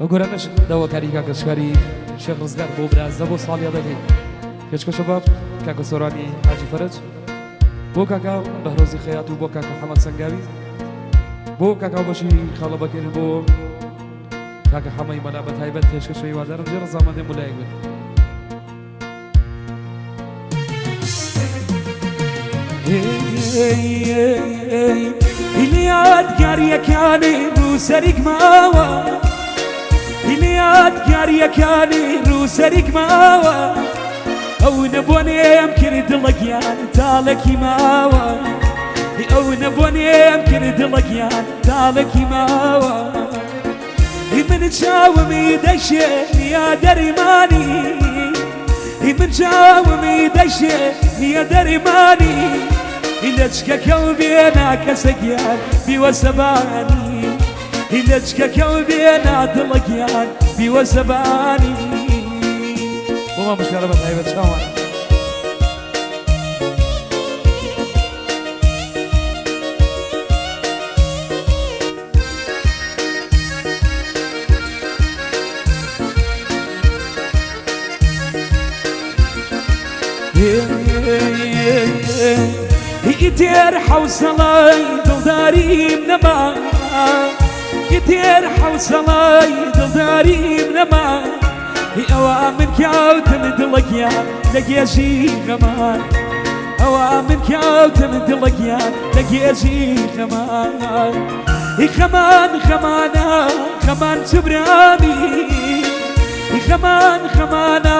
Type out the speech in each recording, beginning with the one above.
ئەو گۆرانەش داواکاری کاکە شکاری شێخ ڕزگار بۆ برازە بۆ ساڵیادەکەی پێشکەشە بە کاکە سۆرانی حاجی فەرەج بۆ کاکە بەهرۆزی خەیات و بۆ کاکە حەمەد سەنگاوی بۆ کاکا بەشی خاڵە بەکر بۆ کاکە حەمەی مەلا بە تایبەت پێشکەشە هیوادارم جێ ڕەزامەندێ مولایەک بێت. یادگاریەکانی ڕووسەریک ماوە یادگاریەکانی ڕووسەریک ماوە ئەو نەبوونێم کرد دڵەگیان تاڵێکی ماوە ئەو نەبوونێم کرد دڵەگیان تاڵێکی ماوە من چاومی دەشێ یا دەرمانی من چاومی دەشێ نییە دەرمانی لەچکەکە و بێنا کەسەگیان بیوەسەبانی لەچکەکە و بێنا دڵەگیان بیوەسەبانی بۆ مامۆستارە بە تایبەت چاوان. ئیتر حەوسەڵای دڵداریم نەما ئیتر حەوسەڵای دڵداریم نەما ئەوە من کاوتم دڵەگیان لە گێژی غەمان ئەوە من کاوتم دڵەگیان لە گێژی غەمان خەمان خەمانە خەمان چبرامی خەمان خەمانە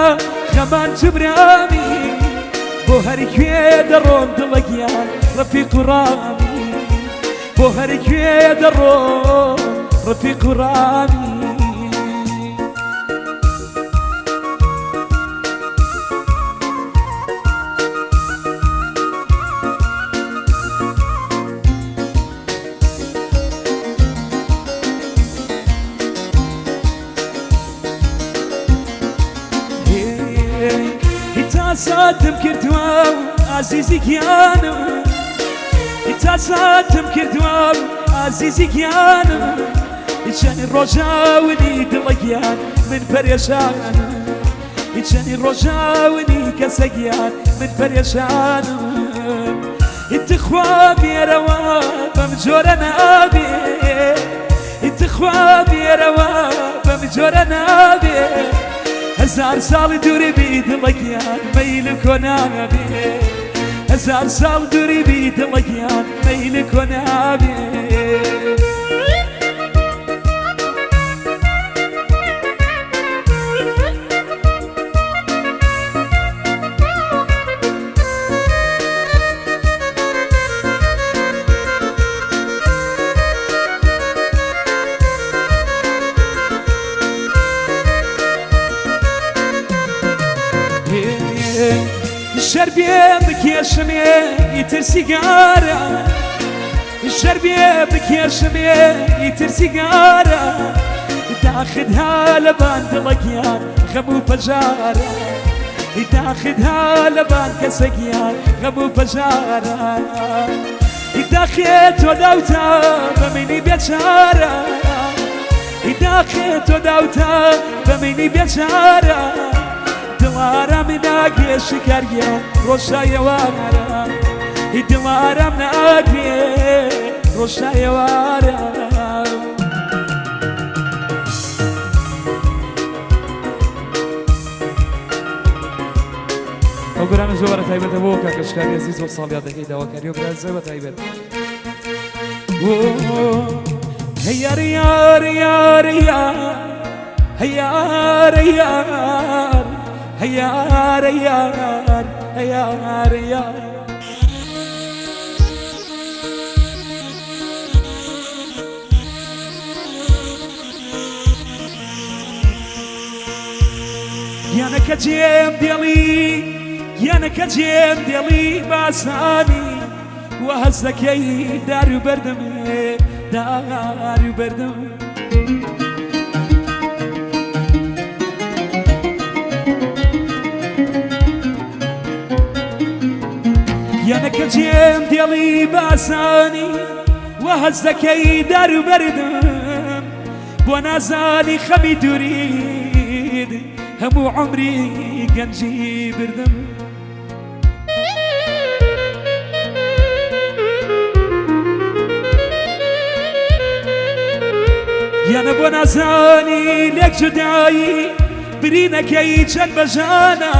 خەمان چبرامی بۆ هەرکوێ دەڕۆم دڵەگیان ڕەفیق و ڕامی بۆ هەرکوێ دەڕۆم ڕەفیق و ڕامی. تا ساتم کردووە ئازیزی گیانم تا ساتم کردووە ئازیزی گیانم چەند ڕۆژاونی دڵەگیان من پەرێشانم چەند ڕۆژاونی کەسەگیان من پەرێشانم تخوا بێرەوە بەم جۆرە نابێ تخوا بێرەوە بەم جۆرە نابێ هەزار ساڵ دووری بی دڵەگیان مەیل کۆنابێ هەزار ساڵ دووری بی دڵەگیان مەیل کۆنابێ. شەربێ بکێشمێ ئیتر سیگارە شەربێ بکێشمێ ئیتر سیگارە داخدها لەبان دڵەگیان غەم و پەژارە داخدها لەبان کەسەگیان غەم و پەژارە داخێ تۆ داوتە بە منی بێچارە داخێ تۆ داوتە بە منی بێچارە دڵارام ناگرێ شکارگیان ڕۆژایەوارە دڵارام ناگرێ ڕۆژایەوارە. ئەو گۆرانە زۆرە تایبەتە بۆ کاکە شکاری ئەزیز بۆ ساڵیادەکەی داواکاری و برازە بە تایبەت. هەیار یار یار یار هەیار یار هەیار یار هەیار یار گیانەکە جێم دێڵی گیانەکە جێم دێڵی باسانی وە هەست دەکەی دار و بەردم دار و بەردم. گیانەکە جێم دێڵی باسانی وە هەست دەکەی دار و بەردم. بۆ نازانی خەمی دوورید هەموو عەمری گەنجی بردم. یانە بۆ نازانی لێک جودایی برینەکەی چەند بەژانە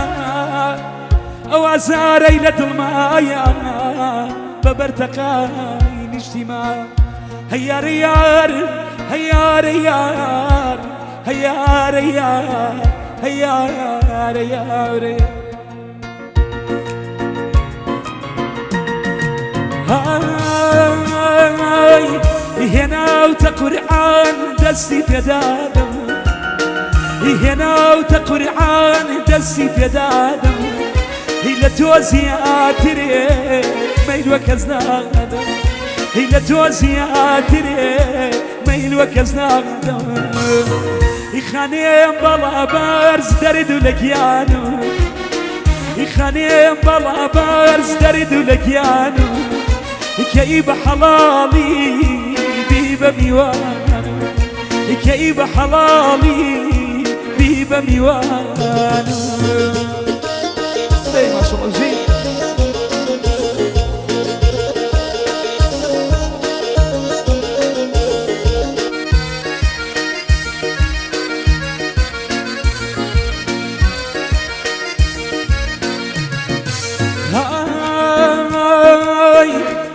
ئەو ئازارەی لە دڵمایە بە بەرتەقای نیشتیمان هەیارە یار هەیارە یار هەیارە یار هەیارە یارە های هێناوتە قورعان دەستی پێدادەم هێناوتە قورعان دەستی پێدادەم هی لە تۆ زیاترێ مەیل وە کەس نادەم هی لە تۆ زیاترێ مەیل وە کەس نادەم خانێم بەڵا بەرز دەرد و لە گیانم خانێم بەڵا بەرز دەرد و لە گیانم کەی بە حەڵاڵی بی بە میوانم کەی بە حەڵاڵی بی بە میوانم. دەی ماشەڵڵا ژی.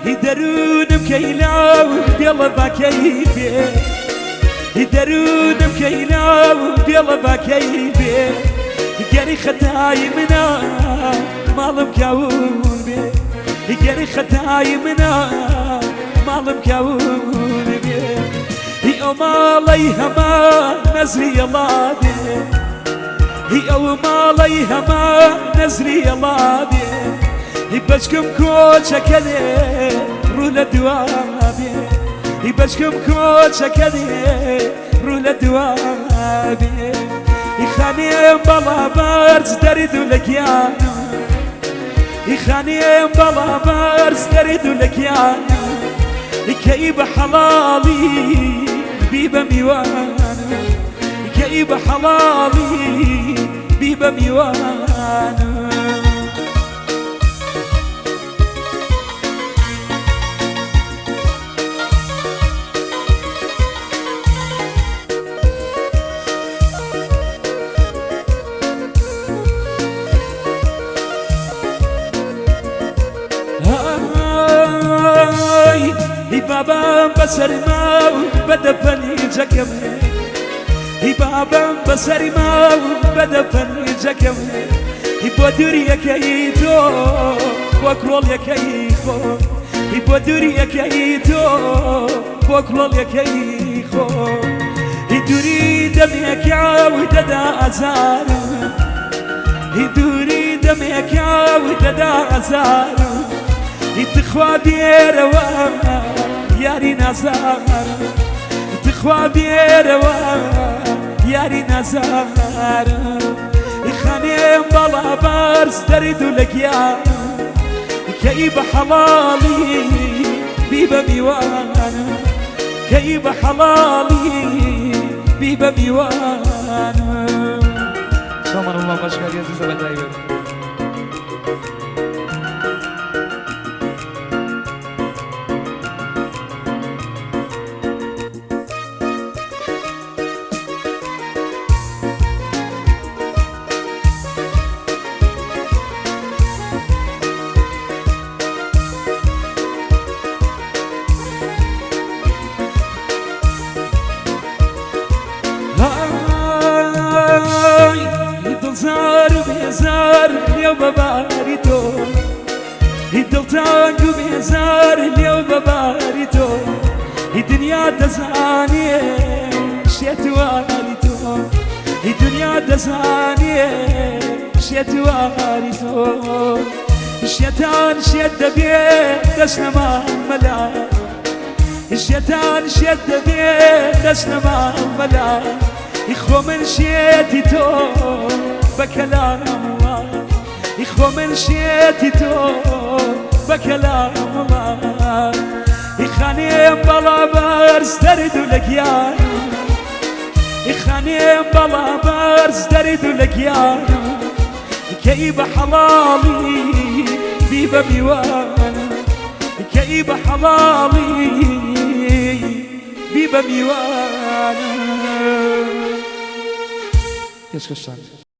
های دەروونم کەیلاو دێڵە باکەی بێ دەروونم کەیلاو دێڵە باکەی بێ گەری خەتای منە ماڵم کاون بێ گەری خەتای منە ماڵم کاون بێ هی ئەو ماڵەی هەما نەزری ئەڵا بێ هی ئەو ماڵەی هەما نەزری ئەڵا بێ هی بەچکم کۆچەکەێ ڕوو لە دوا بێ هی بەچکم کۆچەکەێ ڕوو لە دوا بێ هی خانێم بەڵا بەرز دەرد و لە گیانم هی خانێم بەڵا بەرز دەرد و لە گیانم کەی بە حەڵاڵی بی بە میوانم کەی بە حەڵاڵی بی بە میوانم. هی بابام بەسەرما و بەدە پەنیجەکەم هی بابام بەسەرما و بەدە پەنیجەکەم هی بۆ دووریەکەی تۆ بۆ کڵۆڵیەکەی خۆ هی بۆ دووریەکەی تۆ بۆ کڵۆڵیەکەی خۆ هی دووری دەمێکا و دەدا ئازارم هی دووری دەمێکا و دەدا ئازارم تخوا بێرەوە یاری نازارم تخوا بێرەوە یاری نازارم خانێم بەڵا بەرز دەرد و لە گیانم کەی بە حەڵاڵی بی بە میوانم کەی بە حەڵاڵی بی بە میوانم. شەمەڕ وڵا بەشکاری عەزیزە بە تایبەت. دڵزار و بێزار لێو بەباری تۆ هی دڵتانگ و بێزار لێو بەباری تۆ هی دنیا دەزانێ شێتواری تۆ هی دنیا دەزانێ شێتواری تۆ شێتان شێت دەبێ دەچنە مەلا شێتان شێت دەبێ دەچنە مەلا خۆ من شێتی تۆ بە کەلامڵا خۆ من شێتی تۆ بە کەلامڵا خانێم بەڵا بەرز دەرد و لە گیانم خانێم بەڵا بەرز دەرد لە گیانم کەی بە حەڵاڵی بی بە میوانم کەی بە حەڵاڵی بی بە میوانم. پێشکەشتان.